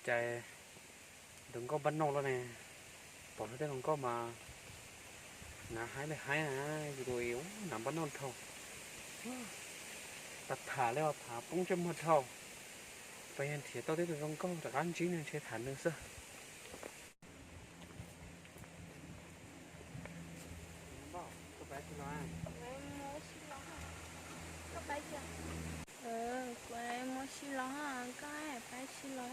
Cas tus nkauj npab noj loj ne, pom luag tej hluas nkauj mas hnav haib li haib na, yus tus ib hnav npab noj dhau. Tag tham li os, tham poob ntsej muag dhau. Pas yog nrhiav tau tej tus zoo nkauj rov qab ntsib nws ntshe tham nws xwb. Kuv mus ua si los, koj pab tsis los?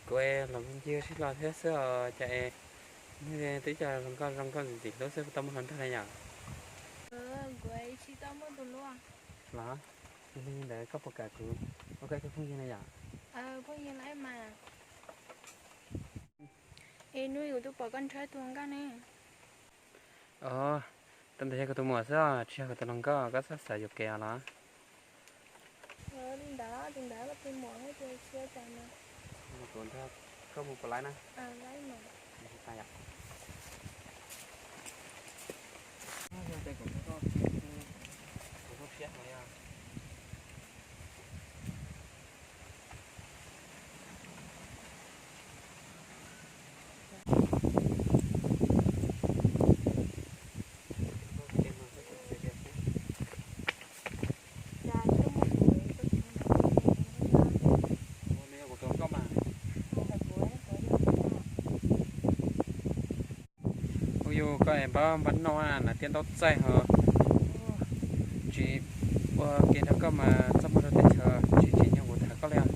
Kuv los ncig ua si los thiab xwb os, cas es nej twb cov zoo nkauj zoo nkauj ntxim ntxim hlub xwb, tau muaj hluas nraug na yom? Kuv tsis tau muaj tus hlub. Los, yog li ntawd koj puas kam kuv ua koj ib tug phooj ywg na yom? Phooj ywg los mas. Es hnub ib kuv twb pom koj nrog ib tug hluas nkauj ne. Os, tus ntawd yog kuv tus muam xwb os, tsis yog kuv tus hluas nkauj, koj txhob xav yuam kev os los. Li ntawd, tus ntawd koj tus muam thiab ces tsis ua cas mas. Kuv nrog koj mus puas laib na? Laib mas. Yog tias kuv nrog koj, kuv zoo siab heev li os. Ua yus koj es npab npab noj na, tiaj ntaub txaij ho tsis ua ke nrog koj mas txaj muag rau teb chaws, tsis tsim nyog kuv tham koj li os.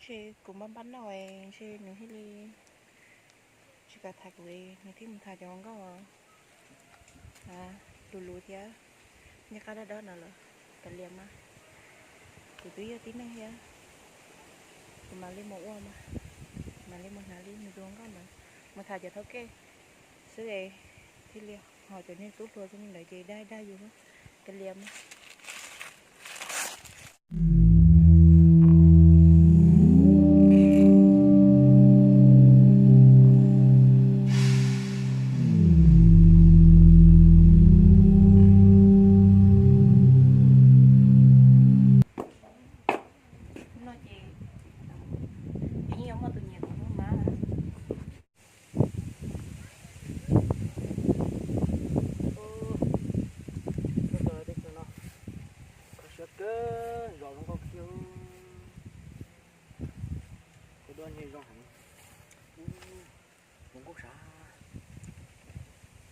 Ntshe kuv npab npab noj ntshe nws thiaj li tsis kam tham kuv, nws thiaj mus tham cov hluas nkauj lus lus thiab nyiag qab dab dob no lawm. Kav liam mas, kuv twb yog tib neeg thiab, kuv mam li mus ua mas, mam li mus hnav li nws tus hluas nkauj ntawd, mus tham cov thauj kej xwb es thiaj li, ho cov niag tub hluas xwb ntawd ces dag dag yus. Kav liam mas. Hnub no ces yeej yuav muaj tus nyiam kuv hnub mas. Teb chaws no kho siab kawg, zos zoo nkauj kiag. Kuv duab ntshe zoo heev. Zoo nkauj sav.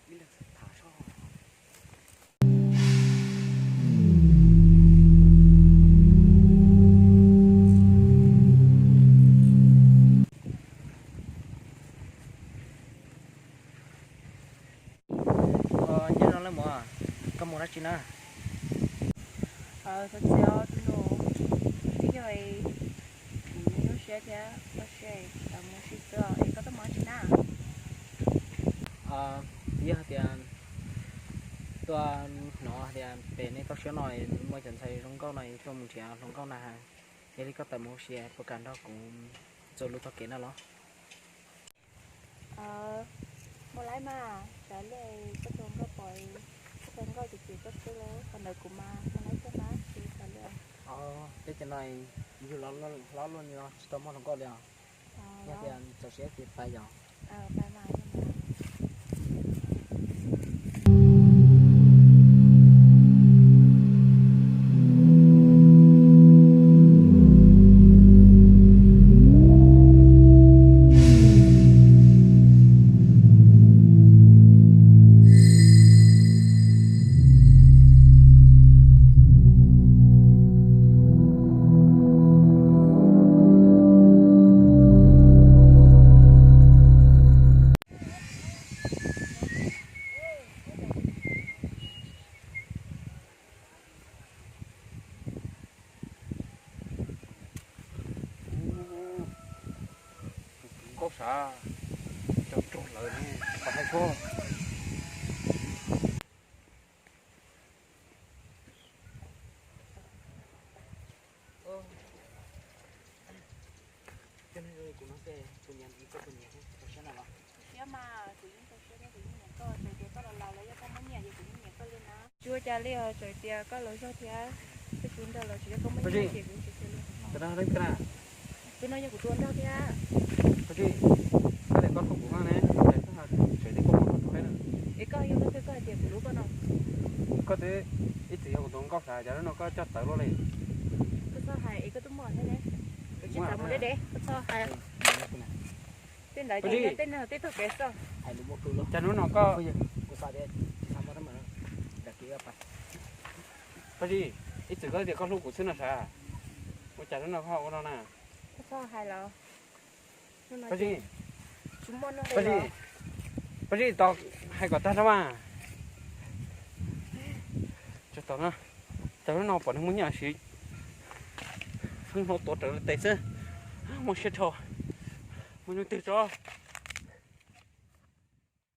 Ib leeg tham soj. Nyob zoo leej muam, koj mus dab tsi na? Thov txim os tus nus, twb yog kuv nyuaj siab thiab koj siab es tsis tau mus ua si xwb os, es koj tuaj mus dab tsi na? Yog tias tuaj hnov tias pem nej toj siab no muaj cov ntxhais zoo nkauj no tuaj mus nrhiav hluas nkauj na, yog li koj tawm mus ua si puas kam nrog kuv txuas lus txoj kev no los? Mus laib mas, xav li koj tus nkauj pom, koj tus nkauj ces ces koj xwb lauj, qhov ntawd kuv mas mus laib tuaj mas tsis xav li. Peb cov no Yus los hlob luaj li no tsis tau muaj hluas nkauj li os. Yog tias txaus siab ces pais yom. Nkauj sav, cov ruag lawm ne, tsis pom hais tsuag. Siab mas kuv yeej tau siab thiab kuv yeej nyiam koj, txawm tias koj los laus lawm yog koj muaj nyiam ces kuv yeej nyiam koj li na. Tsis ua cas li os, txawm tias koj laus zog thiab, koj tsis nrog los tsis yog koj muaj nyiam ces kuv tsis ua li. Tus no yog kuv tus nrog thiab. Koj tias koj hlub kuv ne, es koj yog leej twg koj hais tias kuv hlub koj no? Koj twb ib txwm yog kuv tus nkauj sav, cas lub no koj coj tawv luaj li. Koj txhob hais es koj twb muaj thiab ne, kuv tsis xav mus deb deb, koj txhob hais. Tej ntawd ces yog tej neeg tej tog kev xwb. Cas hnub no koj, Paj Zib, ib txwm koj tias koj hlub kuv xwb no sav, ua cas hnub no koj ua no na? Koj txhob hais los. Paj Zib, Paj Zib, Paj Zib, tau hais kom tag no mas. Tsis tau na, cas hnub no pom neeg muaj nyiaj siv, hnub no tuav rawv tes xwb, muaj siab dhau, muaj hnub twg tso.